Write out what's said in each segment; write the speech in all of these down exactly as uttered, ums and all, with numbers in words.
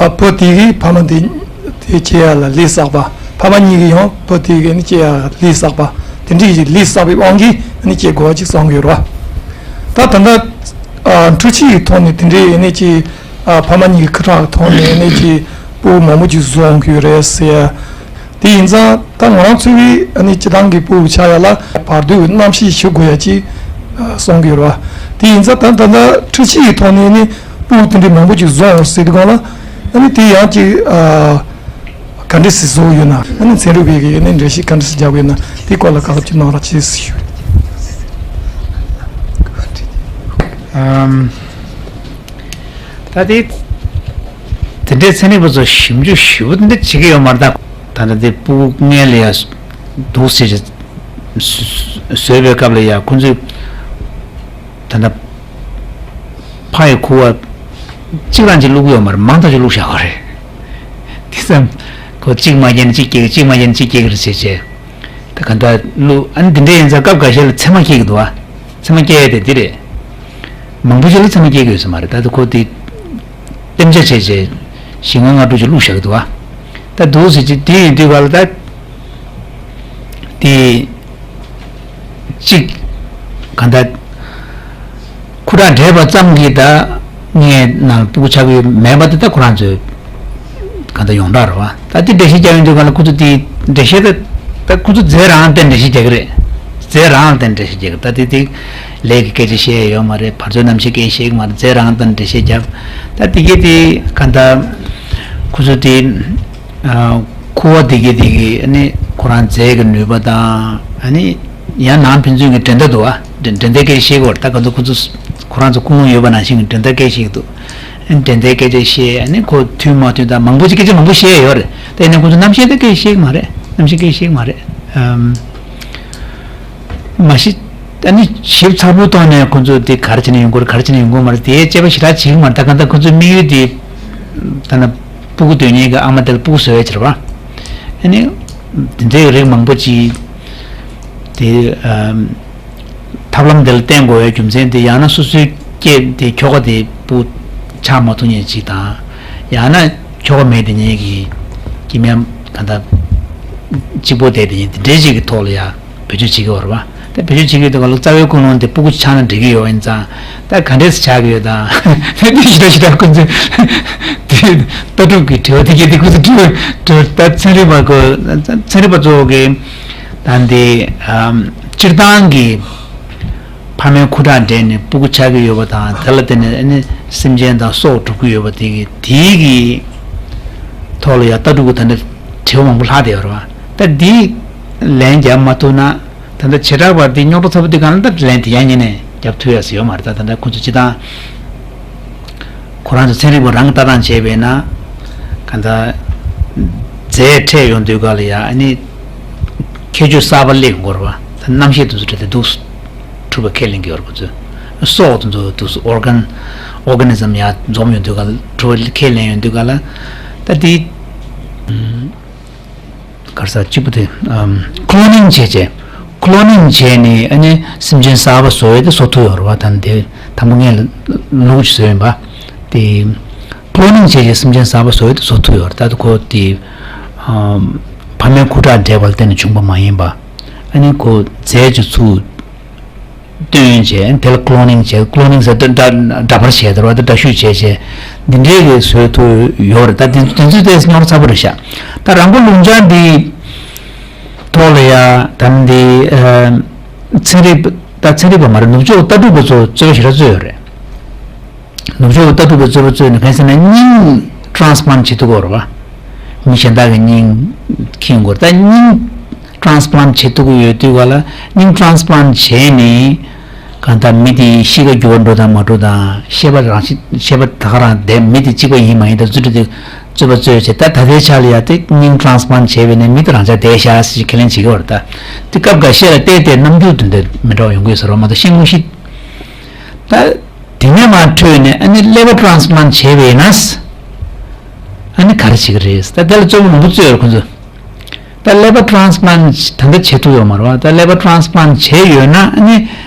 ཨ་བུ་དེ་གིས་ཕ་མ་དེ་དེ་སྐྱེ་ཡ་ལ་ལས་བསགས་པ། ཕ་མ་གཉིས་ཀྱིས་ཡང་བུ་དེ་གིས་ནི་སྐྱེ་ཡ་ལ་ལས་བསགས་པ། དེ་འདྲའི་ལས་བསགས་པའི་དབང་གིས་ནི་སྐྱེ་དགོས་པ་ཅིག་གསུང་གི་ཡོད་རེད་བ། ད་ད་ལྟ་ཨ་འཕྲུལ་ཆས་ཀྱི་ཐོག་ནས་དེ་འདྲའི་ནི་ཅིག་ཨ་ཕ་མ་གཉིས་ཀྱི་ཁུ་ཁྲག་གི་ཐོག་ནས་ནི་ཅིག་སྤུ་གུ་མང་པོ་ཅིག་བཟོ་འོང་གི་ཡོད་རེད་ཟེར་ཡ། དེ་ཡིན་ཙང་ད་ང་རང་ཚོའི་ཨ་ནི་སྤྱི་བཏང་གི་སྤུ་གུ་ཆགས་ཡ་ལ་བར་དོའི་རྣམ་ཤེས་ཞུ་དགོས་ཡ་ཅིག་ཨ་གསུང་གི་ཡོད་རེད་བ། དེ་ཡིན་ཙང་ད་ད་ལྟ་འཕྲུལ་ཆས་ཀྱི་ཐོག་ནས་ནི་སྤུ་གུ་དེ་འདྲའི་མང་པོ་ཅིག་བཟོ་འོང་ཟེར་དུས་སྒང་ལ་ཨ་ནི་དེ་ཡང་ཅིག་ཨ་ག་འདྲས་སེ་བཟོ་ཡོད་ན། ཨ་ནི་ཚན་རིག་པས་ཀྱི་ཨ་ནི་འགྲེལ་བཤད་ག་འདྲས་སེ་རྒྱག་གི་ཡོད་ན། དེའི་སྐོར་ལ་བཀའ་སློབ་ཅིག་གནང་རོགས་བྱེད་ཟེར་ཞུ། ཨམ། ད་དེ་དེ་འདྲའི་ཚན་རིག་པ་ཚོ་ཞིབ་འཇུག་ཞིབ་པོ་འདི་བྱེད་ཀྱི་ཡོད་མ་རེད་ད། ད་ལྟ་དེ་སྤུ་གུ་སྔོན་ལ་ཡ་འདུག་ཟེར་བཟོས་པའི་སྐབས་ལ་ཡ་ཁོ་ཚོས་ད་ལྟ་ཕ་ཡི་ཁུ་བ་གཅིག་རང་གཅིག་བླུགས་ཡོད་མ་རེད། མང་ཐག་ཆོད་བླུགས་བཞག་པ་རེད། དེ་ཙམ་ཁོ་གཅིག་མ་བརྒྱབ་ན་གཅིག་སྐྱེ་གི། གཅིག་མ་བརྒྱབ་ན་གཅིག་སྐྱེ་གི་རེད་ཟེར་བྱས། ད་ག་འདྲ་བླུགས། ཨ་ནི་འདི་འདྲ་ཡིན་ཙང་སྐབས་འགའ་ཤས་ལ་མཚེ་མ་སྐྱེ་གི་འདུག་བ། མཚེ་མ་སྐྱེ་ཡས་དེ་འདི་རེད། མང་པོ་ཞིག་ལ་མཚེ་མ་སྐྱེ་གི་ཡོད་ས་མ་རེད། ད་ཁོ་དེ་གཏན་འཇགས་བྱས་བྱས་བཞི་ལྔ་ལྔ་དྲུག་ཅིག་བླུགས་བཞག་གི་འདུག་བ། ད་འདུག་ཟེར་གྱི་དེ་ཡིན་དུས་ག་ལ་ད་དེ་གཅིག་ག་འདྲ་ཁུ་ཁྲག་འདྲེས་པ་ཙམ་གྱིས་ད་ངའི་ནང་སྤུ་གུ་ཆགས་ཀྱི་ཡོད་མེད་པ་དེ་ད་ཁོ་རང་ཚོའི་ག་འདྲ་ཡོངས་གྲགས་རེད་བ། ད་དེ་འགྲེལ་བཤད་རྒྱག་ཡོང་དུས་ག་ལ་ཁོ་ཚོ་དེ་འགྲེལ་བཤད་ད་ད་ཁོ་ཚོ་རྫས་རང་བརྟེན་འགྲེལ་བཤད་རྒྱག་གི་རེད། རྫས་རང་བརྟེན་འགྲེལ་བཤད་རྒྱག་གི། ད་དེ་དེ་ལས་ཀྱི་སྐད་ཆ་བཤད་ཡོད་མ་རེད། བར་དོའི་རྣམ་བཤད་སྐད་བཤད་ཀྱི་མ་རེད། རྫས་རང་བརྟེན་འགྲེལ་བཤད་རྒྱབ། ད་དེ་གས་དེ་ག་འདྲ་ཁོ་ཚོ་དེ། ཨ་ཁུ་བ་དེ་གས་དེ་གས་ཨ་ནི་ཁོ་རང་རྫས་ཀྱི་ནུས་པ་དང་། ཨ་ནི་ཡང་ནང་ཕན་ཚུན་གྱི་འགྲན་ཟླ་འདུག་བ། འགྲན་འགྲན་ཟླའི་སྐད་བཤད་དགོས་རེད། ད་ག་ཚོད་ཁོ་ཚོ་ཁོ་རང་ཚོ་ཀུན་སློང་ཡོད་པ་ནང་བཞིན་གྱི་འགྲན་ཟླའི་སྐད་བཤད་ཀྱི་འདུག་ཨ་ནི་འགྲན་ཟླའི་སྐད་ཆ་བཤད། ཨ་ནི་ཁོ་མཐུན་མ་མཐུན་དང་མང་པོ་ཅིག་སྐད་ཆ་མང་པོ་བཤད་ཡོད་རེད། ད་ཡིན་ན་ཁོ་ཚོ་རྣམ་ཤེས་དེ་སྐད་བཤད་ཀྱི་མ་རེད། རྣམ་ཤེས་སྐད་བཤད་ཀྱི་མ་རེད། ཨམ། མ་གཞི་ཨ་ནི་ཞིབ་ཚགས་པོའི་ཐོག་ནས་ཁོ་ཚོ་དེ་ག་རེ་བྱས་ནས་ཡོང་གི་རེད། ག་རེ་བྱས་ནས་ཡོང་གི་མ་རེད། དེའི་དཔྱད་པ་ཞེ་དྲག་བྱེད་ཀྱི་མ་རེད། ད་གང་ལྟར་ཁོ་ཚོའི་དམིགས་ཡུལ་དེ་ད་ནི་སྤུ་གུ་འདོན་མཁན་གྱི་ཨ་མ་དེ་ལ་སྤུ་གུ་བཟོ་ཡ་བྱེད་རེད་བ། ཨ་ནི་དེ་འདྲའི་རིགས་མང་པོ་ཅིག་དེ་ཨམ། ཐབས་ལམ་དེ་ལ་བརྟེན་དགོས་པའི་རྒྱུ་མཚན་དེ་ཡང་ན་སོ་སོའི་སྐྱེས་དེ་ཁྱོ་ག་དེ་སྤུ་གུ་ཆགས་མ་ཐུབ་མཁན་ཅིག་དང་། ཡང་ན་ཁྱོ་ག་མེད་དེ་ཉིད་ཀྱི་སྐྱེ་དམན་ག་འདྲ་གཅིག་པོ་བསྡད་དེ་ཉིད་དེ་འདྲའི་ཞིག་གི་ཐོག་ལ་ཡ་བེད་སྤྱོད་བྱེད་ཀྱི་ཡོད་རེད་བ། དེ་བེད་སྤྱོད་བྱེད་ཀྱི་ཡོད་དུས་ག་ལ་རྩ་བའི་ཀུན་སློང་དེ་སྤུ་གུ་ཆགས་ན་འགྲིག་གི་ཡོད་ཡིན་ཙང་། ད་ག་འདྲས་སེ་ཆགས་ཀྱི་ཡོད་དང་། དེ་ཞེ་དྲག་ཞེ་དྲག་ཁོ་ཚོས་དེ་ལྟ་གྲུབ་ཀྱི་དྲི་བ་དེ་གས་དེ་ཁོ་ཚོས་དྲི་བ་དྲི་བ། ད་ཚན་རིག་པ་ཁོ་ཚན་རིག་པ་གཙོ་བོ་གིས་ད་འདི་ཨམ་སྤྱིར་བཏང་གི་ཕ་མའི་ཁུ་ཁྲག་འདྲེས་ནས་སྤུ་གུ་ཆགས་ཀྱི་ཡོད་པ་དང་། དེ་ལ་བརྟེན་ནས་ཨ་ནི་སེམས་ཅན་དང་སྲོག་འགྲོ་གི་ཡོད་པ་དེ་གི་དེའི་གི་ཐོག་ལ་ཡང་ལྟ་གྲུབ་ཀྱི་ད་ལྟ་དྲི་བ་མང་པོ་ལྷག་བསྡད་ཡོད་རེད་བ། ད་འདི་ལན་རྒྱབ་མ་ཐུབ་ན། ད་ལྟ་བྱེ་བྲག་པར་འདི་རྙོག་དྲ་ཚ་པོ་འདི་གང་ལ་ད་ལན་དེ་ཡང་ཉིན་ནས་རྒྱབ་ཐུབ་ཡ་ཟེར་ཡོད་མ་རེད། ད་ད་ལྟ་ཁོ་ཚོ་སྤྱིར་བཏང་ཁོ་རང་ཚོ་ཚན་རིག་པ་རང་གིས་ལྟ་སྟངས་བྱས་པས་ན། གང་ལྟར་རྫས་འཕྲད་ཡོང་དུས་ག་ལ་ཡ་ཨ་ནི་ཁྱད་ཆོས་གསར་པ་སླེབས་ཡོང་གི་རེད་བ། ད་རྣམ་ཤེས་དེ་ཚོ་འཕྲད་དེ་འདུག་སེ་གྲུབ་པ་ཁས་ལེན་གྱི་ཡོད་རེད། ཁོ་ཚོས་སྲོག་དེ་ཚོ་འདུག་སེ་ཨོར་གན་ཨོར་ག་ནི་ཛམ་ཡ་འཛོམས་ཡོང་དུས་ག་ལ་གྲུབ་པ་ཁས་ལེན་ཡོང་དུས་ག་ལ་ད་དེ། ག་རེ་ཟ། གཅིག་པུ་དེ་ཨམ། ཁོ་ལོ་ནིང་བྱས་བྱས། ཁོ་ལོ་ནིང་བྱས་ནས་ཨ་ནི་སེམས་ཅན་གསར་པ་བཟོ་ཡས་དེ་བཟོ་ཐུབ་ཡོད་རེད་བ། ད་དེ་དང་པོ་ངས་ལ་ལུག་ཅིག་བཟོས་ཡིན་པ། དེ་ཁོ་ལོ་ནིང་བྱས་བྱས་སེམས་ཅན་གསར་པ་བཟོ་ཡས་དེ་བཟོ་ཐུབ་ཡོད་རེད། ད་དེ་ཁོ་དེ་ཨམ། ཕ་མའི་ཁུ་ཁྲག་འདྲེས་པ་ལ་བརྟེན་ནས་བྱུང་པ་མ་ཡིན་པ། ཨ་ནི་ཁོ་རྫས་ཀྱི་ཚུལ་བཏོན་བྱས། དེ་ལ་ཁོ་ལོ་ནིང་བྱས། ཁོ་ལོ་ནིང་ཟེར་དུས་འདྲ་འདྲ་པར་བྱས་དེ་རེད་བ། དེ་འདྲ་བཤུས་བྱས་བྱས་འདི་འདྲའི་གི་བཟོས་ཐུབ་ཡོད་རེད། ད་དེ་དེ་ཚོའི་ཏོག་ཙམ་རྙོག་དྲ་ཚ་པོ་རེད་ཤག་ད་རང་མགོ་རླུང་ལྗང་འདི་ཐོག་ལ་ཡ་ད་འདི་ཨ། ཚན་རིག་པ། ད་ཚན་རིག་པ་མ་རེད། ནུབ་ཕྱོགས་ལྟ་གྲུབ་པ་ཚོ་རྩོད་པ་ཞེ་དྲག་རྩོད་ཡོད་རེད། ནུབ་ཕྱོགས་ལྟ་གྲུབ་པའི་རྩོད་པ་རྩོད་ནས་གང་ཟེར་ན་སྙིང་ཊ་རན་སི་པ་ལན་ཊི་བྱེད་ཐུབ་ཀྱི་ཡོད་རེད་བ། མི་གཞན་དག་གི་སྙིང་འཁྱེར་ཡོང་གི་ཡོད་རེད། ད་སྙིང་ཊ་རན་སི་པ་ལན་ཊི་བྱེད་ཐུབ་ཀྱི་ཡོད་དུས་ག་ལ་སྙིང་ཊ་རན་སི་པ་ལན་ཊི་བྱས་ནས་གང་ལྟར་མི་དེའི་གཤིས་ཀ་འགྱུར་བ་འགྲོ་དང་མ་འགྲོ་དང་། ཤེས་པ་རང་ཤེས་ཤེས་པ་ད་ག་རང་བསྡད། མི་དེ་གཅིག་པ་ཡིན་མ་ཡིན་དང་རྫུ་འཕྲུལ་དེ་རྩོད་པ་རྩོད་བྱས། ད་ད་ལྟའི་ཆ་ལ་ཡ་དེ་སྙིང་ཊ་རན་སི་པ་ལན་ཊི་བྱས་པས་ན་མི་དེ་རང་འཇགས་བསྡད་ཤག་ཟེར་ཁས་ལེན་བྱེད་ཀྱི་ཡོད་རེད། ད་དེ་སྐབས་འགའ་ཤས་ལ་བལྟས་བལྟས་རྣམ་འགྱུར་དེ་འདྲ་མི་འདྲ་བ་ཡོང་གི་ཡོད་ས་རེད་མ་གཏོགས་ཤེས་ངོ་ཤེས། ད། དེ་ནས་མར་འཕྲོས་ནས་ཨ་ནི་ཀླད་པ་ཊ་རན་སི་པ་ལན་ཊི་བྱས་པ་ཡིན་ན། ཨ་ནི་ག་རེ་བྱེད་ཀྱི་རེད། ད་དེ་ལ་རྩོད་པ་མང་པོ་རྩོད་ཡོད་རེད་ཁོ་ཚོས། ད་ཀླད་པ་ཊ་རན་སི་པ་ལན་ཊི་ད་ལྟ་བྱེད་ཐུབ་ཡོད་མ་རེད་བ། ད་ཀླད་པ་ཊ་རན་སི་པ་ལན་ཊི་བྱས་ཡོད་ན་ཨ་ནི་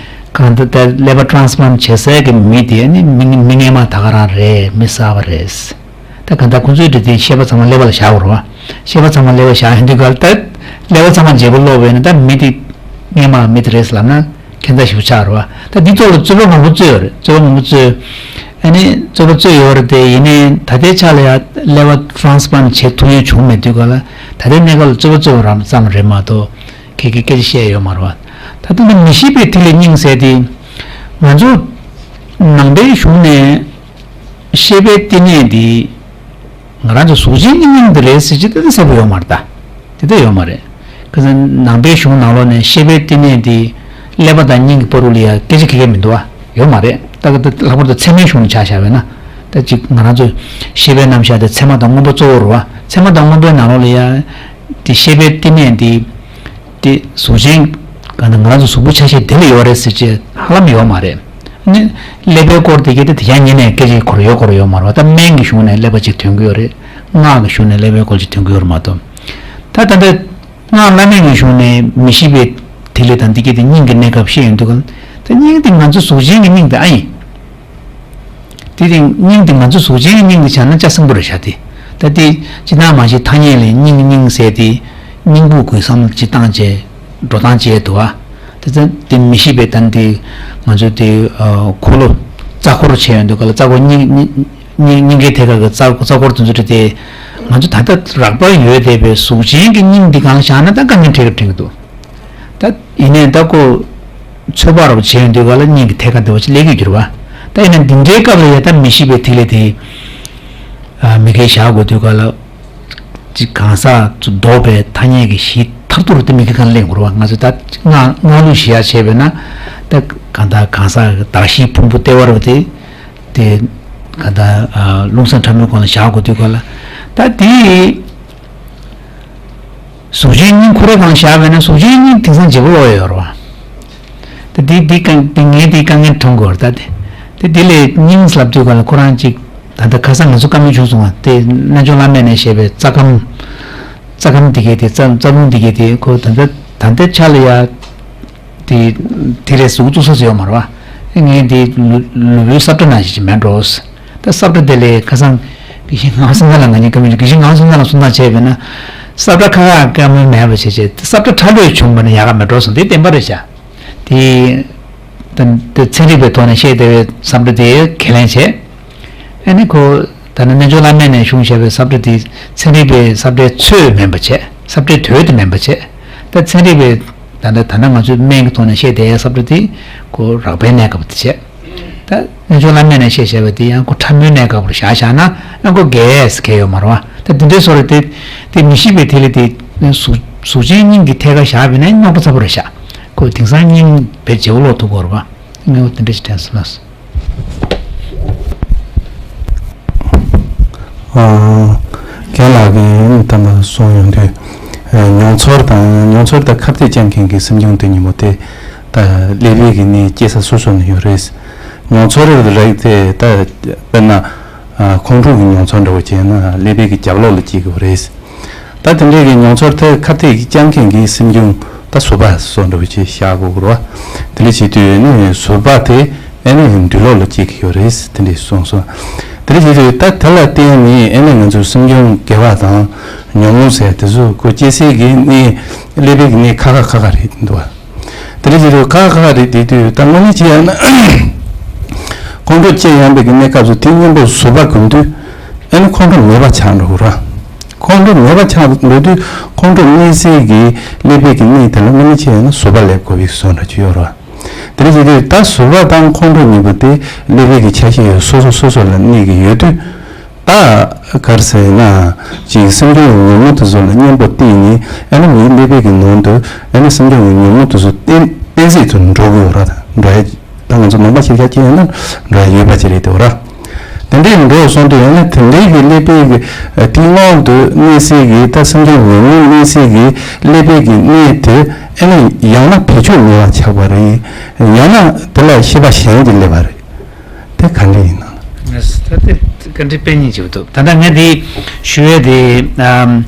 གང་ལྟར་ད་ཀླད་པ་ཊ་རན་སི་པ་ལན་ཊི་བྱེད་སའི་གི་མི་དེ་ཨ་ནི་མི་མི་སྔན་མ་ད་ག་རང་རེད། མི་གསར་པ་རེད། ད་ ད་གང་ལྟར་ཁོ་ཚོའི་འདྲ་དེ་ཤེས་པ་ཚང་མ་ཀླད་པ་ལ་བཞག་དགོས་རེད་བ། ཤེས་པ་ཚང་མ་ཀླད་པ་བཞག་ཡོང་དུས་ག་ལ་ད་ཀླད་པ་ཚང་མ་བརྗེ་པོ་ལོག་པས་ན་ད་མི་དེ་སྔས་མ་མི་དེ་རེད་ཟེར་ལབ་ན་ཁྱད་མཚར་ཞིག་ཆགས་རེད་བ། ད་འདི་ཐོག་ལ་རྩོད་པ་མང་པོ་རྩོད་ཡོད་རེད། རྩོད་པ་མང་པོ་རྩོད། ཨ་ནི་རྩོད་པ་རྩོད་ཡོད་རེད་དེ། ཡིན་ནའི་ད་ལྟའི་ཆ་ལ་ཡ་ཀླད་པ་ཊ་རན་སི་པ་ལན་ཊི་བྱེད་ཐུབ་ཡོད་བྱུང་མེད་དུས་ག་ལ་ད་ལྟའི་གནས་སྐབས་ལ་རྩོད་པ་རྩོད་པ་རང་ཙམ་རེད་མ་གཏོགས་ཁྱེད་ཀྱིས་སྐད་ཆ་བཤད་ཡོད་མ་རེད་བ། ད་ལྟ་འདི་མི་ཤེས་པའི་ཐིག་ལེ་སྙིང་ཟེར་དེ་ང་ཚོ་ནང་པའི་གཞུང་ནས་ཤེས་པའི་བསྟི་གནས་འདི་ང་རང་ཚོ་གཟུགས་ཅན་གྱི་སྙིང་འདི་རེད་ཟེར་གྱི་དེ་འདྲ་གསལ་པོ་ཡོད་མ་རེད་ད། དེ་འདྲ་ཡོད་མ་རེད། ཁ་སང་ནང་པའི་གཞུང་ནང་ལོགས་ནས་ཤེས་པའི་བསྟི་གནས་འདི་ཀླད་པ་དང་སྙིང་གི་བར་དུ་ལ་ཡ་སྐད་ཆ་ག་གེ་མི་འདུག་བ། ཡོད་མ་རེད། ད་ག་ད་ལྷག་པར་དུ་ཚད་མའི་གཞུང་ནས་ཆ་བཞག་པས་ན། ད་ཅིག་ང་རང་ཚོ་ཤེས་པའི་རྣམ་གཞག་དེ་ཚད་མ་དང་དངོས་པོ་གཙོ་བོ་རེད་བ། ཚད་མ་དང་དངོས་པོའི་ནང་ལོགས་ལ་ཡ་དེ་ཤེས་པའི་བསྟི་གནས་འདི་དེ་གཟུགས་ཅན་ག་ན་ང་རང་ཚོ་གཟུགས་པོ་ཆ་ཤས་དེ་ལ་ཡོད་རེད་ཟེར་ཅེས་ཧ་ལམ་ཡོད་མ་རེད། ནི་ཀླད་པའི་སྐོར་དེ་གའི་དེ་དེ་ཡང་ཉིན་ནས་སྐད་ཆ་འཁོར་ཡོད་འཁོར་ཡོད་མ་རེད་བ། ད་སྨན་གྱི་གཞུང་ནས་ཀླད་པ་ཅིག་ཐོན་གྱི་ཡོད་རེད། སྔགས་ཀྱི་གཞུང་ནས་ཀླད་པའི་སྐོར་ཅིག་ཐོན་གྱི་ཡོད་རེད་མ་གཏོགས། ད་ད་ལྟ་སྔགས་བླ་མེད་ཀྱི་གཞུང་ནས་མི་ཤེས་པའི་ཐིག་ལེ་དང་འདི་གའི་དེ་སྙིང་གི་གནས་སྐབས་བཤད་ཡོང་དུས་ག་ལ་ད་སྙིང་དེ་ང་ཚོ་གཟུགས་ཅན་གྱི་སྙིང་དེ་ཨ་ཡིན། དེ་རིང་སྙིང་དེ་ང་ཚོ་གཟུགས་ཅན་གྱི་སྙིང་དེ་ཆགས་ན་ལྕགས་སྲིན་པོ་རེད་ཤག་དེ། ད་དེ་ཅི་ན་མ་ཤེས་ཐ་སྙད་ལས་སྙིང་སྙིང་ཟེར་དེ་སྙིང་པོ་དགོས་བསམ་བློ་ཅིག་བཏང་བྱས་འགྲོ་སྟངས་བྱས་འདུག་ཨ། དེ་ཚ་དེ་མི་ཤེས་པའི་དོན་དེ་ང་ཚོ་དེ་འཁོར་ལོ་རྩ་འཁོར་བྱས་ཡོང་དུས་ག་ལ་རྩ་འཁོར་སྙིང་སྙིང་སྙིང་གའི་ཐད་ཀ་གི་རྩ་རྩ་འཁོར་དེ་ཚོ་དེ་ང་ཚོ་ད་ལྟ་རགས་པ་ཡོད་བསྡད་པའི་གཟུགས་ཅན་གྱི་སྙིང་འདི་གང་བཞག་ན་ད་དཀའ་ངལ་འཕྲད་ཀྱི་འཕྲད་ཀྱི་འདུག་ད་ཡིན་ནའི་ད་ཁོ་ཚོད་དཔག་རོབ་བྱས་ཡོང་དུས་ག་ལ་སྙིང་གི་ཐད་ཀ་དེ་བ་ཅིག་སླེབས་ཀྱི་འགྱུར་བ། ད་ཡིན་ན་འདི་འདྲའི་སྐབས་ལ་ཡ་ད་མི་ཤེས་པའི་ཐིག་ལེ་དེ་མི་ཁའི་བཞག་དགོས་དུས་ག་ལ་ཅིག་གང་ཟག་ཚོ་ལྡོག་པའི་ཐ་སྙད་ཀྱི་གཞི་མཐར་ཐུག་རུ་དེ་མི་ཁའི་སྒང་སླེབས་དགོས་རེད་བ། ང་ཚོ་ད་སྔགས་སྔགས་ལུགས་བཞི་ཡ་བྱས་པས་ན་ད་གང་ལྟར་གང་ཟག་གི་གདགས་གཞིའི་ཕུང་པོ་ལྟེ་བ་རུ་དེ་དེ་གང་ལྟར་རླུང་གསུམ་ཕྲ་མོའི་སྒང་ལ་བཞག་དགོས་དུས་ག་ལ་ད་དེ། གཟུགས་ཅན་སྙིང་ཁོ་རའི་སྒང་བཞག་པས་ན་གཟུགས་ཅན་སྙིང་དེང་སང་བརྗེ་པོ་ལོག་ཡོད་རེད་བ། ད་འདི་འདི་གང་འདི་ངས་འདི་དཀའ་ངལ་མཐོང་གི་ཡོད་རེད། ད་དེ་དེ་འདི་ལས་སྙིང་ལབ་དུས་ག་ལ་ཁོ་རང་ཅིག་ད་ལྟ་ཁ་སང་ང་ཚོ་བཀའ་མོལ་བྱུང་སོང་བ་དེ་རྣལ་འབྱོར་བླ་མེད་ནས་བཤད་པའི་རྩ་ཁམས། རྩ་ཁམས་འདི་གའི་དེ་རྩ་རྩ་རླུང་འདི་གའི་དེ་ཁོ་ད་ལྟ་ད་ལྟའི་ཆ་ལ་ཡ། དེ་དེ་ལས་གཟུགས་བཙུགས་ས་ཡོད་མ་རེད་བ། ངས་འདི་ལུས་ལུས་པོའི་སྲབ་ཁྲ་ནང་བཞིན་ཅིག་མེད་འགྲོ། ད་སྲབ་ཁྲ་དེ་ལས་ཁ་སང་དགེ་བཤེས་ངག་དབང་སེང་གེ་ལགས་ང་གཉིས་བཀའ་མོལ་དགེ་བཤེས་ངག་དབང་སེང་གེ་ལགས་གསུང་སྟངས་བྱས་པས་ན་སྲབ་ཁྲ་ཁ་ཁ་བཀའ་མོལ་མེད་པ་བྱས་བྱས་སྲབ་ཁྲ་ཁྲ་ལོས་བྱུང་བ་ན་ཡག་ག་མེད་འགྲོ་སོང་དེ་བདེན་པ་རེད་བྱ། དེ་ད་དེ་ཚན་རིག་པའི་ཐོག་ནས་བཤད་བསྡད་པའི་སྲབ་ཁྲ་དེ་ཁས་ལེན་བྱས། ཨ་ནི་ཁོ་ད་ནི་རྣལ་འབྱོར་བླ་མེད་ནས་གཞུང་བཞག་པའི་སྲབ་ཁྲ་དེ་ཚན་རིག་པའི་སྲབ་ཁྲའི་ཚོད་མིན་པ་བྱས། སྲབ་ཁྲའི་དོད་དེ་མིན་པ་བྱས། ད་ཚན་རིག་པའི་ད་ལྟ་ད་ལྟ་ང་ཚོའི་སྨན་གྱི་ཐོག་ནས་བཤད་བསྡད་ཡ་སྲབ་ཁྲ་དེ་ཁོ་རགས་པའི་གནས་སྐབས་དེ་བྱས། ད་རྣལ་འབྱོར་བླ་མེད་ནས་བཤད་བཞག་པ་དེ་ཡང་ཁོ་ཕྲ་མོའི་གནས་སྐབས་རུ་བཞག་བཞག་ན་ཡང་ཁོ་འགལ་ཟེར་མཁན་ཡོད་མ་རེད་བ། ད་དེ་འདྲའི་བཟོ་འདྲ་དེ་དེ་མི་ཤེས་པའི་ཐིག་ལེ་དེ་གཟུགས་གཟུགས་ཅན་སྙིང་གི་ཐད་ཀར་བཞག་པ་ཡིན་ན་རྙོག་དྲ་ཚ་པོ་རེད་བཞག་ཁོ་དེང་སང་སྙིང་བས་བརྗེ་པོ་ལོག་ཐུབ་ཀྱི་ཡོད་རེད་བ། ངས་འོ་དེ་འདྲ་ཞིག་དྲན་སོང་ལགས། ཨ། རྒན་ལགས་ཀྱིས་ད་ལྟ་གསུངས་ཡོང་དུས། ཨ། མྱོང་ཚོར་དང་མྱོང་ཚོར་དང་ཁ་གཏད་བཅག་མཁན་གྱི་སེམས་བྱུང་དེ་གཉིས་པོ་དེ་ད་ཀླད་པའི་གི་གནས་སྐྱེ་ས་སོ་སོ་ནས་ཡོད་རེད། མྱོང་ཚོར་རིགས་དེ་ད་དཔེར་ན། ཨ། ཁོང་ཁྲོ་གི་མྱོང་ཚོར་འདྲ་བོ་བྱས་ན་ཀླད་པའི་གི་རྒྱབ་ལོགས་ལ་སྐྱེ་གི་རེད། ད་དེ་འདྲའི་གི་མྱོང་ཚོར་དེ་ཁ་གཏད་ཀྱི་བཅག་མཁན་གྱི་སེམས་བྱུང་ད་གཟུགས་པོ་སོགས་འདྲ་བོ་ཅིག་བཞག་དགོས་ཀྱི་རེད་བ། དེ་འདྲ་བྱེད་དུས་ནི་གཟུགས་པོ་དེ་ཨེ་ནི་འདུས་ལོགས་ལ་སྐྱེ་གི་ཡོད་རེད་དེ་འདྲ་གསུངས་སོང་། དེ་འདྲ་བྱེད་དུས་ད་དེ་ལ་བརྟེན་ནས་ཨེ་ནི་ང་ཚོའི་སེམས་བྱུང་དགེ་བ་དང་ཉོན་མོངས་ཟེར་དེ་ཚོ་ཁོ་སྐྱེ་སའི་གི་གནས་ཀླད་པའི་གི་གནས་ཁ་ཁ་ཁ་ཁ་རེད་འདུག་བ། དེ་འདྲ་བྱེད་དུས་ཁ་ཁ་ཁ་རེད་དེ་དུས་ད་དངོས་གནས་བྱས་ཡང་ན་ཁོང་ཁྲོ་སྐྱེ་ཡང་པའི་གི་གནས་སྐབས་སུ་དེ་གཉེན་པོ་གཟུགས་པོ་གོན་དུས་ཨེ་ནི་ཁོང་ཁྲོ་མེད་པ་ཆགས་འགྲོ་གི་རེད། ཁོང་ཁྲོ་མེད་པ་ཆགས་འགྲོ་དུས་ཁོང་ཁྲོ་གནས་སའི་གི་ཀླད་པའི་གི་གནས་དེ་ལ་དངོས་གནས་བྱས་ན་གཟུགས་པོ་སླེབས་དགོས་པའི་བཟོ་འདྲ་ཅིག་ཡོད་རེད། དེ་འདྲ་བྱེད་དུས་ད་གཟུགས་པོ་དང་ཁོང་ཁྲོ་གཉིས་པོ་དེ་ཀླད་པའི་གི་ཆ་ཤས་ཡོད་སོ་སོ་སོ་སོ་ལ་གནས་ཀྱི་ཡོད་དུས། ད་ག་རེ་ཟེར་ན་ཅིག་སེམས་བྱུང་ཉོན་མོངས་དེ་ཚོ་ལ་གཉེན་པོ་བསྟེན་ནས་ཨ་ནི་མིའི་ཀླད་པའི་གི་ནང་དུ་ཨ་ནི་སེམས་བྱུང་ཉོན་མོངས་དེ་ཚོ་གཏན་གཏན་ཚིགས་སུ་འགྲོ་དགོས་ར་འགྲོ་ཡ། ད་ང་ཚོ་ནང་པ་ཤེས་བྱ་ཅན་ཡིན་ན་འགྲོ་ཡ་ཡོད་པ་ཅིག་རེད་དེ་ར། དེ་འདྲའི་འགྲོ་སོང་དུས་ཡང་ན་དེ་འདྲའི་གི་ཀླད་པའི་གི་དེའི་ངང་དུ་གནས་སའི་གི་ད་སེམས་བྱུང་ཉོན་མོངས་གནས་སའི་གི་ཀླད་པའི་གི་གནས་དེ་ཨ་ནི་ཡང་ན་བེད་སྤྱོད་ནུས་པ་ཆགས་པ་རེད། ཡང་ན་དེ་ལ་ཤེས་པ་གཞན་གྱིས་སླེབས་པ་རེད། དེ་ག་འདྲ་ཡིན་ན། ད་དེ་ག་འདྲ་དཔེ་སྙིང་རྗེ་པོ་འདུག་ད་ལྟ་ངས་འདི་ཞུ་ཡས་དེ་ཨམ།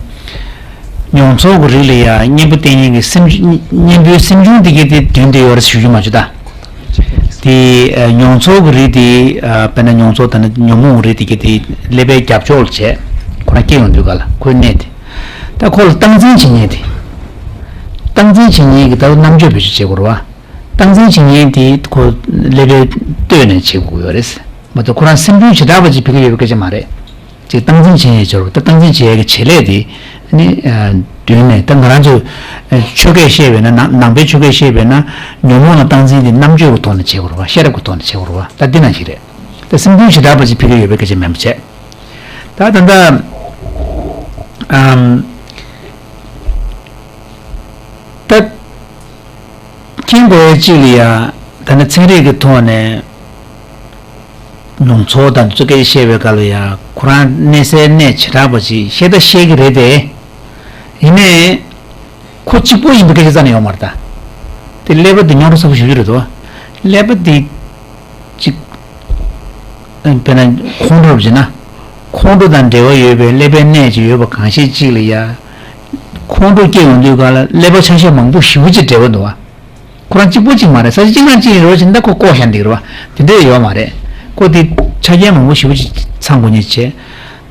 མྱོང་ཚོར་གྱི་རིགས་ལ་ཡང་གཉེན་པོ་བསྟེན་མཁན་གྱི་སེམས་གཉེན་པོའི་སེམས་བྱུང་དེ་གའི་དེ་མདུན་དུ་ཡོད་རེད་ཞུ་རྒྱུ་མ་བྱུང་ད། དེ་མྱོང་ཚོར་གྱི་རིགས་དེ། དཔེར་ན་མྱོང་ཚོར་དང་ཉོན་མོངས་རིགས་དེ་གི་དེ་ཀླད་པའི་རྒྱབ་ཕྱོགས་ལ་བྱས། ཁོ་རང་སྐྱེ་ཡོང་དུས་ག་ལ་ཁོའི་གནས་དེ། ད་ཁོ་ལ་སྟངས་འཛིན་བྱེད་མཁན་དེ། སྟངས་འཛིན་བྱེད་མཁན་གྱི་ད་རྣམ་དཔྱོད་བེད་སྤྱོད་བྱེད་དགོས་རེད་བ། སྟངས་འཛིན་བྱེད་མཁན་དེ་ཁོ་ཀླད་པའི་སྟོད་ནས་བྱེད་དགོས་ཡོད་རེད། མ་གཏོགས་ཁོ་རང་སེམས་མཐུན་བྱེ་བྲག་པ་ཅིག་ཕ་གི་ཡོད་པའི་སྐད་ཆ་མ་རེད། ཅིག་སྟངས་འཛིན་བྱེད་ཡས་སྦྱོར་བ་ད་སྟངས་འཛིན་བྱེད་ཡས་ཀྱི་བྱེད་ལས་དེ་ནི། མདུན་ནས་ད་ང་རང་ཚོ་ཆོས་སྐད་བཤད་པས་ན་ནང་ནང་པའི་ཆོས་སྐད་བཤད་པས་ན་ཉོན་མོངས་ལ་སྟངས་འཛིན་དེ་རྣམ་དཔྱོད་ཀྱི་ཐོག་ནས་བྱེད་དགོས་རེད་བ། ཤེས་རབ་ཀྱི་ཐོག་ནས་བྱེད་དགོས་རེད་བ། ད་འདི་ནང་བཞིན་རེད། ད་སེམས་མཐུན་བྱེ་བྲག་པ་ཅིག་ཕ་གི་ཡོད་པའི་སྐད་ཆ་མིན་པ་བྱས། ད་ད་ལྟ་ཨམ། ད་མཁྱེན་དགོས་ཡས་གཅིག་ལ་ཡ། ད་ནི་ཚན་རིག་གི་ཐོག་ནས་མྱོང་ཚོར་དང་དེ་ཚོ་སྐད་ཆ་བཤད་པའི་སྐབས་ལ་ཡ་ཁོ་རང་གནས་སའི་གནས་བྱེ་བྲག་པ་ཅིག་བཤད་ད་བཤད་ཀྱི་རེད་དེ། ཡིན་ནའི་ཁོ་གཅིག་པོ་ཡིན་པའི་སྐད་ཆ་རྩ་ནས་ཡོད་མ་རེད་ད། དེ་ཀླད་པ་དེ་རྙོག་དྲ་ཚ་པོ་ཞེ་པོ་ཅིག་རེད་དོ། ཀླད་པ་དེ་གཅིག་དཔེར་ན་ཁོང་ཁྲོ་བྱས་ན། ཁོང་ཁྲོ་དང་འབྲེལ་བ་ཡོད་པའི་ཀླད་པའི་གནས་ཅིག་ཡོད་པ་གང་ཤེས་གཅིག་ལ་ཡ། ཁོང་ཁྲོ་སྐྱེ་ཡོང་དུས་སྒང་ལ་ཀླད་པ་ཆ་ཤས་མང་པོ་ཞེ་པོ་ཅིག་འབྲེལ་བ་འདུག་བ། ཁོ་རང་གཅིག་པོ་གཅིག་མ་རེད། ས་ཆ་གཅིག་ནང་གཅིག་ཡིན་རོགས་བྱས་ན་ཁོ་བཀོག་བཞག་འགྲིག་རེད་བ། དེ་འདྲ་ཡོད་མ་རེད། ཁོ་དེ་ཆ་རྐྱེན་མང་པོ་ཞེ་པོ་ཅིག་ཚང་དགོས་ཉེན་ཆེ།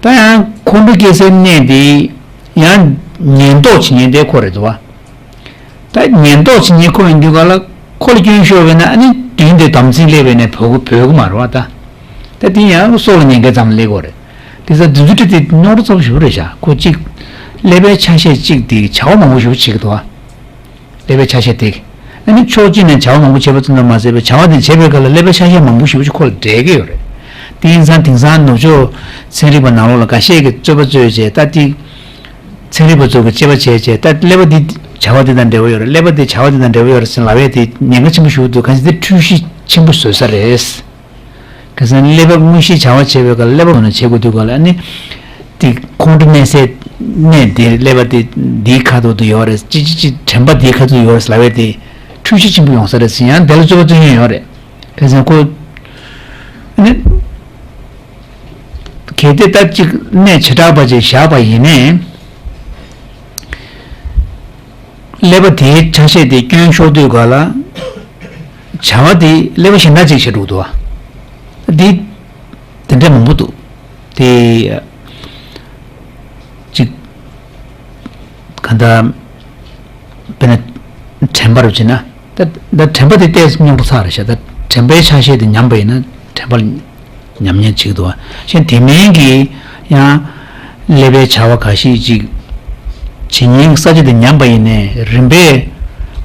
ད་ཡང་ཁོང་ཁྲོ་སྐྱེ་སའི་གནས་དེ་ཡང་ཉེན་རྟོག་བྱེད་ཉེན་དེ་ཁོ་རེད་འདུག་བ། ད་ཉེན་རྟོག་བྱེད་ཉེན་ཁོ་ཡིན་དུས་ག་ལ་ཁོ་ལ་སྐྱོན་ཤོར་བས་ན་ཨ་ནི་དུས་འདི་དམ་ཚིག་སླེབས་པས་ན་བོད་བོད་གི་མ་རེད་བ་ད། ད་དེ་ཡང་སྲོག་ལ་ཉེན་ཁའི་ཙམ་སླེབས་དགོས་རེད། དེ་ཚ་འདི་ཚོ་ཁྲི་དེ་རྙོག་དྲ་ཚ་པོ་ཞེ་པོ་རེད་ཤག་ཁོ་གཅིག་ཀླད་པའི་ཆ་ཤས་གཅིག་དེ་བྱ་བ་མང་པོ་ཞེ་པོ་བྱེད་ཀྱི་འདུག་བ། ཀླད་པའི་ཆ་ཤས་དེ། ཨ་ནི་ཕྱོགས་གཅིག་ནས་བྱ་བ་མང་པོ་བྱེད་པ་ཙམ་དུ་མ་ཟད་པའི་བྱ་བ་དེ་བྱེད་པའི་སྐབས་ལ་ཀླད་པའི་ཆ་ཤས་མང་པོ་ཞེ་པོ་ཞིག་ཁོ་ལ་འབྲེལ་གྱི་ཡོད་རེད། དེ་ཡིན་ཙང་དེང་སང་ནུབ་ཕྱོགས་ཚན་རིག་པ་ནང་ལོགས་ལ་འགའ་ཤས་ཀྱིས་རྩོད་པ་རྩོད་བྱས་ད་དེ། ཚན་རིག་པ་ཚོ་གི་དཔྱད་པ་བྱས་བྱས་ད་ཀླད་པ་འདི་བྱ་བ་འདི་དང་འབྲེལ་བ་ཡོད་རེད། ཀླད་པ་འདི་བྱ་བ་འདི་དང་འབྲེལ་བ་ཡོད་རེད་ཟེར་ལབ་ཡས་དེ་ཉེན་ཁ་ཆེན་པོ་ཞིག་འདུག་གང་ཞིག་དེ་འཁྲུལ་གཞི་ཆེན་པོ་བཟོ་ས་རེད། གང་ཟེར་ན་ཀླད་པ་དངོས་གཞིའི་བྱ་བ་བྱེད་པའི་སྐབས་ཀླད་པ་ནང་བྱེད་དགོས་དུས་སྐབས་ལ་ཨ་ནི། དེ་ཁོང་ཁྲོ་གནས་སའི་གནས་དེ་ཀླད་པ་དེ་འདིའི་ཁ་ཐོག་ཏུ་ཡོད་རེད། ཅི་ཅི་ཅི་དྲན་པ་འདིའི་ཁ་ཐོག་ཡོད་རེད་ལབ་ཡས་དེ་འཁྲུལ་གཞི་ཆེན་པོ་ཡོང་ས་རེད་ཟེར་ཡང་དེ་ལ་རྩོད་པ་རྩོད་མཁན་ཡོད་རེད། གང་ཟེར་ན་ཁོ། ཨ་ནི། གལ་ཏེ་ད་ཅིག་གནས་བྱེ་བྲག་པ་ཅིག་བཞག་པ་ཡིན་ནའི། ཀླད་པ་དེའི་ཆ་ཤས་དེ་སྐྱོན་ཤོར་དུས་ག་ལ། བྱ་བ་དེ་ཀླད་པ་གཞན་དག་ཅིག་བྱེད་འགྲོ་འདུག་བ། འདི། དེ་འདྲ་མང་པོ་འདུག་དེ། ཅིག་ག་ད། དཔེར་ན། དྲན་པ་རུ་བྱེད་ན། ད་ད་དྲན་པ་དེ་ཏོག་ཙམ་རྙོག་དྲ་ཚ་རེད་ཤག་ད་དྲན་པའི་ཆ་ཤས་དེ་ཉམས་པ་ཡིན་ན་དྲན་པ་ཉམས་ཉེན་ཅིག་འདུག་བ། གཞན་དེ་མིན་གྱི་ཡང་ཀླད་པའི་བྱ་བ་འགའ་ཞིག་ཅིག་བྱེད་ཉེན་གྱི་ས་ཆ་དེ་ཉམས་པ་ཡིན་ནའི་རིམ་པས་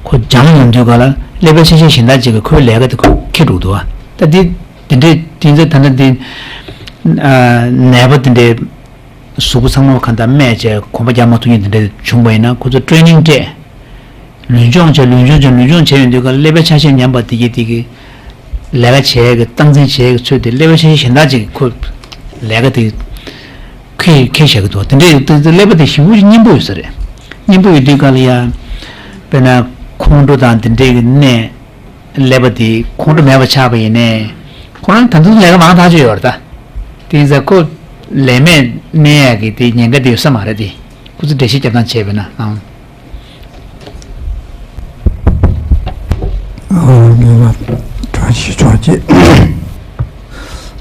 ཁོ་སྦྱངས་ཡོང་དུས་ག་ལ་ཀླད་པའི་ཆ་ཤས་གཞན་དག་ཅིག་གིས་ཁོའི་ལས་ཀ་དེ་ཁོ་འཁྱེར་འགྲོ་གི་འདུག་བ། ད་འདི་དེ་འདྲའི་དེ་ཚོ་ད་ལྟ་འདི་ནད་པ་དེ་འདྲའི། གཟུགས་པོ་ཚང་མ་གང་ལྟར་རྨས་བྱས་གོམ་པ་རྒྱག་མ་ཐུབ་མཁན་དེ་འདྲ་བྱུང་བ་ཡིན་ན་ཁོ་ཚོ་ཊེ་ནིང་སྤྲད། ལུས་སྦྱོང་བྱས་ལུས་སྦྱོང་བྱས་ལུས་སྦྱོང་བྱས་ཡོང་དུས་ཀ་ཀླད་པའི་ཆ་ཤས་ཉམས་པ་དེ་གི་དེ་གི་ལས་ཀ་བྱེད་ཀྱི་སྟངས་འཛིན་བྱེད་ཀྱི་ཚུལ་དེ་ཀླད་པའི་ཆ་ཤས་གཞན་དག་ཅིག་གིས་ཁོ་ལས་ཀ་དེ་ཁེ་ཁེ་བཞག་གི་འདུག་དེ་འདྲའི་ཀླད་པ་དེ་ཞེ་པོ་ཅིག་སྙིང་པོ་ཡོད་ས་རེད། སྙིང་པོ་ཡོད་དུས་ཀ་ལ་ཡ། དཔེར་ན་ཁོང་ཁྲོ་དང་དེ་འདྲའི་གི་གནས། ཀླད་པ་དེ་ཁོང་ཁྲོ་མེད་པ་ཆགས་པ་ཡིན་ནའི། ཁོ་རང་ད་དུང་ལས་ཀ་མང་ཐག་ཆོད་ཡོད་རེད་ད། དེ་ཡིན་ཙང་ཁོ་ལས་མེད་གནས་ཡག་གི་དེ་ཉེན་ཁ་དེ་ཡོད་ས་མ་རེད་དེ། ཁོ་ཚོ་འགྲེལ་བཤད་རྒྱབ་སྟངས་བྱས་པས་ན་ཨང་། ཨོ་ལས་ལ་བཀྲ་ཤིས་ཆོག་ཅེས།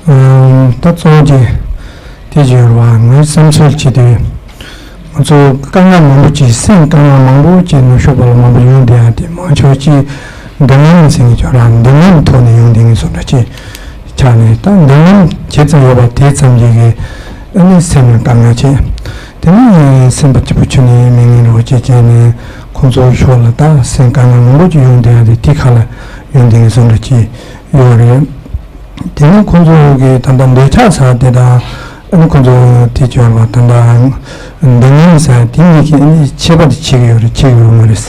ཨང་ད་གཙོ་བོ་ཅིག་དེ་བརྗོད་པ་ངའི་བསམ་ཚུལ་བྱེད་དུས། ང་ཚོ་དཀའ་ངལ་མང་པོ་ཅིག་སེམས་དཀའ་ངལ་མང་པོ་ཅིག་ནུབ་ཕྱོགས་པ་ལ་མང་པོ་ཡོང་བསྡད་ཡ་དེ་མང་ཆེ་བ་ཅིག་འདོད་རྔམ་ཟེར་མཁན་ཅིག་ཡོད་ར། འདོད་རྔམ་ཐོག་ནས་ཡོང་བསྡད་མཁན་བཟོ་འདྲ་ཅིག་ཆགས་ནས་ད་འདོད་རྔམ་ཇི་ཙམ་ཡོད་པ་དེ་ཙམ་གྱིས་གི་ཨ་ནི་སེམས་ལ་དཀའ་ངལ་ཆེ། དེ་ནས་སེམས་པ་སྐྱིད་པོ་ཁྱོན་ནས་མེད་མཁན་འདྲ་བོ་ཅིག་བྱས་ནས་ཁོང་ཚོའི་ཕྱོགས་ལ་ད་སེམས་དཀའ་ངལ་མང་པོ་ཅིག་ཡོང་བསྡད་ཡ་དེ་དེ་ཁ་ལ་ཡོང་བསྡད་མཁན་བཟོ་འདྲ་ཅིག་ཡོད་རེད། དེ་ནས་ཁོང་ཚོ་གི་ད་ལྟ་འདོད་ཆགས་ཟེར་དེ་དང་། ཨ་ནི་ཁོང་ཚོ་དེ་བྱས་པ་ད་ལྟ་འདོད་རྔམ་ཟེར་དེ་གཉིས་ཀྱི་ཨ་ནི་ཁྱད་པར་དེ་ཕྱེ་གི་ཡོད་རེད། ཕྱེ་གི་ཡོད་མ་རེད།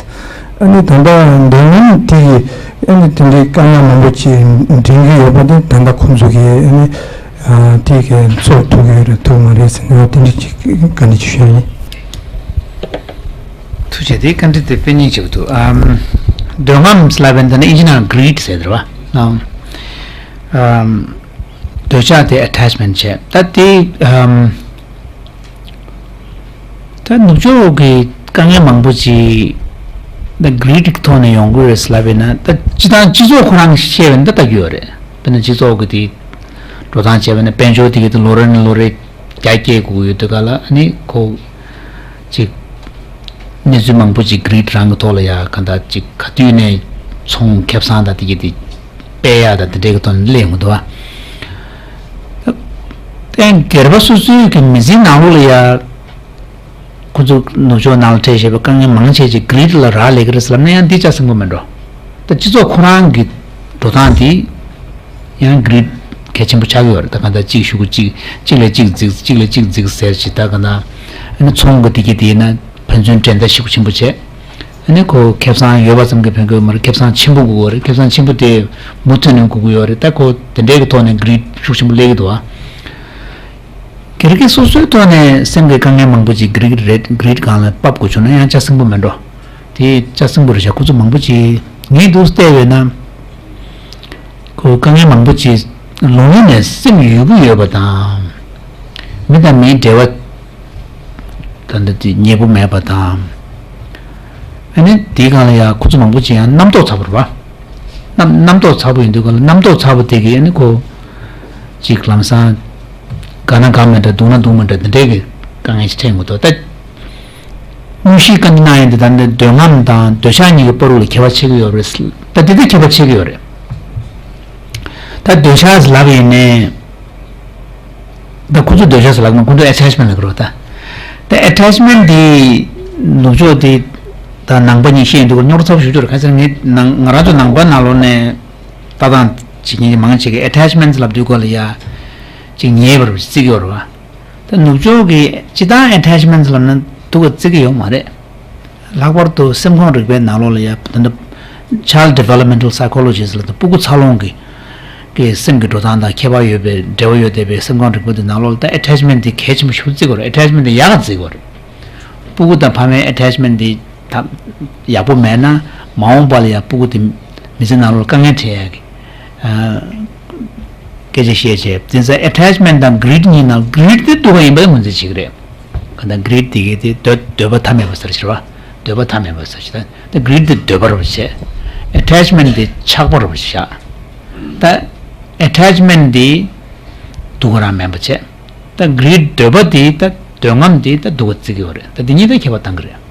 ཨ་ནི་ད་ལྟ་འདོད་རྔམ་དེ་གི་ཨ་ནི་དེ་འདྲའི་དཀའ་ངལ་མང་པོ་ཅིག་འདྲེན་གྱི་ཡོད་པ་དེ་ད་ལྟ་ཁོང་ཚོ་གི་ཨ་ནི་དེ་གི་ཚོར་ཐུབ་ཀྱི་ཡོད་རེད་ཐུབ་མ་རེད་ཟེར་ནས་དེ་འདྲ་ཅིག་བཀའ་འདྲི་ཅིག་ཞུ་ཡ་ཡིན། ཐུགས་རྗེ་ཆེ། དེ་བཀའ་འདྲི་དེ་དཔེ་སྙིང་རྗེ་པོ་འདུག་ཨམ། འདོད་རྔམ་ལབ་པའི་འདི་ནི་ཨིན་ཇི་ནང་གི་greed ཟེར་དེ་རེད་བ། ཨམ། འདོད་ཆགས་དེ་attachment བྱས། ད་དེ་ཨམ། ད་ནུབ་ཕྱོགས་ཀྱི་དཀའ་ངལ་མང་པོ་ཅིག་ ད་གྷི་རིཌ་ཀྱི་ཐོག་ནས་ཡོང་གི་རེད་ལབ་པས་ན། ད་སྤྱི་བཏང་སྤྱི་ཚོགས་ཁོ་རང་གིས་བཤད་པས་ན་ད་ལྟ་རྒྱུ་ཡོད་རེད། དཔེར་ན་སྤྱི་ཚོགས་ཀྱི་དེ་འགྲོ་སྟངས་བྱས་པས་ན། དཔལ་འབྱོར་དེ་གའི་དེ་ལོ་རེ་ནས་ལོ་རེ་རྒྱ་སྐྱེད་དགོས་ཡོད་དུས་ག་ལ་ཨ་ནི་ཁོ་ཅིག་གནས་ཚུལ་མང་པོ་ཅིག་གྷི་རིཌ་རང་གི་ཐོག་ལ་ཡ་ག་འདྲ་ཅིག་ག་དུས་ནས་ཚོང་ཁེ་བཟང་དང་དེ་གའི་དེ་སྤེལ་ཡག་དང་དེ་འདྲའི་གི་ཐོག་ནས་སླེབས་ཡོང་གི་འདུག་བ། ཨ་སྒེར་པ་སོ་སོའི་གི་མི་ཚེའི་ནང་ལོགས་ལ་ཡ། ཁོ་ཚོ་ནུབ་ཕྱོགས་ནང་ལ་འཕྲད་བཞིན་པའི་དཀའ་ངལ་མང་ཆེ་ཅིག་གྷི་རིཌ་ལ་རག་ལས་ཀྱི་རེད་ཟེར་ལབ་ན་ཡང་འདི་ཅག་སེམས་པོ་མེད་འགྲོ། ད་སྤྱི་ཚོགས་ཁོ་རང་གི་འགྲོ་སྟངས་འདི་ཡང་གྷི་རིཌ་གལ་ཆེན་པོ་ཆགས་ཀྱི་ཡོད་རེད། ད་གང་ལྟར་གཅིག་ཤུ་གུ་གཅིག་གཅིག་ལ་གཅིག་རྫིག་གཅིག་ལ་གཅིག་རྫིག་ཟེར་ཞིག་ད་གང་ལྟར་ཨ་ནི་ཚོང་གི་དེ་གི་དེ་ཡིན་ན་ཕན་ཚུན་འགྲན་ཟླ་ཞེ་པོ་ཆེན་པོ་བྱས། ཨ་ནི་ཁོ་ཁེ་བཟང་ཡོད་པ་ཙམ་གྱིས་ཕན་གྱི་ཡོད་མ་རེད། ཁེ་བཟང་ཆེན་པོ་དགོས་ཀྱི་ཡོད་རེད། ཁེ་བཟང་ཆེན་པོ་དེ་མུ་མཐུད་ནས་དགོས་ཀྱི་ཡོད་རེད། ད་ཁོ་དེ་འདྲའི་གི་ཐོག་ནས་གྷི་རིཌ་ཤུགས་ཆེན་པོ་སླེབས་ཀྱི་འདུག་ཨ། སྒེར་གྱི་སོ་སོའི་ཐོག་ནས་སེམས་ཀྱི་དཀའ་ངལ་མང་པོ་ཅིག་གྷི་རིཌ་རེད། གྷི་རིཌ་སྒང་ལ་ཕབ་དགོས་བྱུང་ན་ཡང་ཅག་སེམས་པོ་མེད་འགྲོ། དེ་ཅག་སེམས་པོ་རེད་ཤག་ཁོ་ཚོ་མང་པོ་ཅིག་ངས་འདུག་བལྟས་པས་ན། ཁོ་དཀའ་ངལ་མང་པོ་ཅིག་ལུང་ལུང་ནས་སེམས་ཡོད་ཀྱི་ཡོད་པ་དང་། མི་དང་མིའི་འབྲེལ་བ་ད་ལྟ་དེ་ཉེ་པོ་མེད་པ་དང་། ཨ་ནི་དེའི་སྒང་ལ་ཡང་ཁོ་ཚོ་མང་པོ་ཅིག་ཡང་རྣམ་རྟོག་ཚ་པོ་རེད་བ། རྣམ་རྣམ་རྟོག་ཚ་པོ་ཡིན་དུས་ག་ལ་རྣམ་རྟོག་ཚ་པོ་དེ་གིས་ཨ་ནི་ཁོ་ཅིག་ལམ་སང་དགའ་ན་དགའ་མི་འདྲ། སྡུག་ན་སྡུག་མི་འདྲ། འདི་འདྲའི་གི་དཀའ་ངལ་ཞིག་འཕྲད་ཡོང་གི་འདུག་ད་དངོས་གཞིའི་བཀའ་འདི་གནང་ཡོང་དུས་ད་ནི་འདོད་རྔམ་དང་འདོད་ཆགས་གཉིས་ཀྱི་བར་ལ་ཁྱད་པར་ཕྱེ་གི་ཡོད་རེད། ད་འདི་ད་ཁྱད་པར་ཕྱེ་གི་ཡོད་རེད། ད་འདོད་ཆགས་ཟེར་ལབ་ཡིན་ནའི། ད་ཁོ་ཚོ་འདོད་ཆགས་ཟེར་ལབ་ན་ཁོ་ཚོ་ཨེ་ཊེཆ་མེན་ཊི་ལབ་ཀྱི་རེད་བ། ད་ད་ཨེ་ཊེཆ་མེན་ཊི་འདི་ནུབ་ཕྱོགས་འདི་ད་ནང་པ་གཉིས་བཤད་ཡོང་དུས་རྙོག་དྲ་ཚ་པོ་ཞེ་པོ་ཅིག་ཡོད་རེད། ག་ཚོད་ངས་ནང་ང་རང་ཚོ་ནང་པ་ནང་ལོགས་ནས་ལྟ་སྟངས་བྱེད་མཁན་གྱི་མང་ཆེ་གིས་ཨེ་ཊེཆ་མེན་ཊི་ལབ་དུས་སྒང་ལ་ཡ་ཅིག་ཉེས་པ་རུ་བརྩི་གི་ཡོད་རེད་བ། ད་ནུབ་ཕྱོགས་ཀྱི་སྤྱིར་བཏང་ཨེ་ཊེཆ་མེན་ཊི་ལབ་ན་སྡུག་ག་བརྩི་གི་ཡོད་མ་རེད། ལྷག་པར་དུ་སེམས་ཁམས་རིག་པའི་ནང་ལོགས་ལ་ཡ་ད་ལྟ་child developmental psychologist ལབ་ད་སྤུ་གུ་འཚར་ལོངས་ཀྱི་ཀྱི་སེམས་ཀྱི་འགྲོ་སྟངས་དང་ཁྱད་པར་ཡོད་པའི་འབྲེལ་བ་ཡོད་བསྡད་པའི་སེམས་ཁམས་རིག་པ་དེ་ནང་ལོགས་ལ་ད་ཨེ་ཊེཆ་མེན་ཊི་དེ་གལ་ཆེན་པོ་ཞེ་པོ་བརྩི་དགོས་རེད། ཨེ་ཊེཆ་མེན་ཊི་དེ་ཡག་ག་བརྩི་དགོས་རེད། སྤུ་གུ་དང་ཕ་མའི་ཨེ་ཊེཆ་མེན་ཊི་དེ་ད་ཡག་པོ་མེད་ན་མ་འོངས་པ་ལ་ཡ་སྤུ་གུ་དེ་མི་ཚེ་ནང་ལོགས་དཀའ་ངལ་འཕྲད་ཡག་གི་ཨ། སྐད་ཆ་བཤད་བྱས་དེ་ཚོ་ཨེ་ཊེཆ་མེན་ཊི་དང་གྷི་རིཌ་གཉིས་ནང་གྷི་རིཌ་དེ་སྡུག་ག་ཡིན་པ་ངོས་འཛིན་བྱེད་ཀྱི་རེད། གང་ལྟར་གྷི་རིཌ་དེ་གའི་དེ་འདོད་འདོད་པ་མཐའ་མེད་པ་ཟེར་ཞེས་པ། འདོད་པ་མཐའ་མེད་པ་ཟེར་ཞེས་ད་གྷི་རིཌ་དེ་འདོད་པ་རུ་བྱས། ཨེ་ཊེཆ་མེན་ཊི་དེ་ཆགས་པ་རུ་བཞག་ད་ཨེ་ཊེཆ་མེན་ཊི་དེ་སྡུག་ག་རང་མེད་པ་བྱས། ད་གྷི་རིཌ་འདོད་པ་དེ་ད་འདོད་རྔམ་དེ་ད་སྡུག་ག་བརྩི་གི་ཡོད་རེད། ད་དེ་གཉིས་ད་ཁྱད་པར་གཏང་གི་རེད།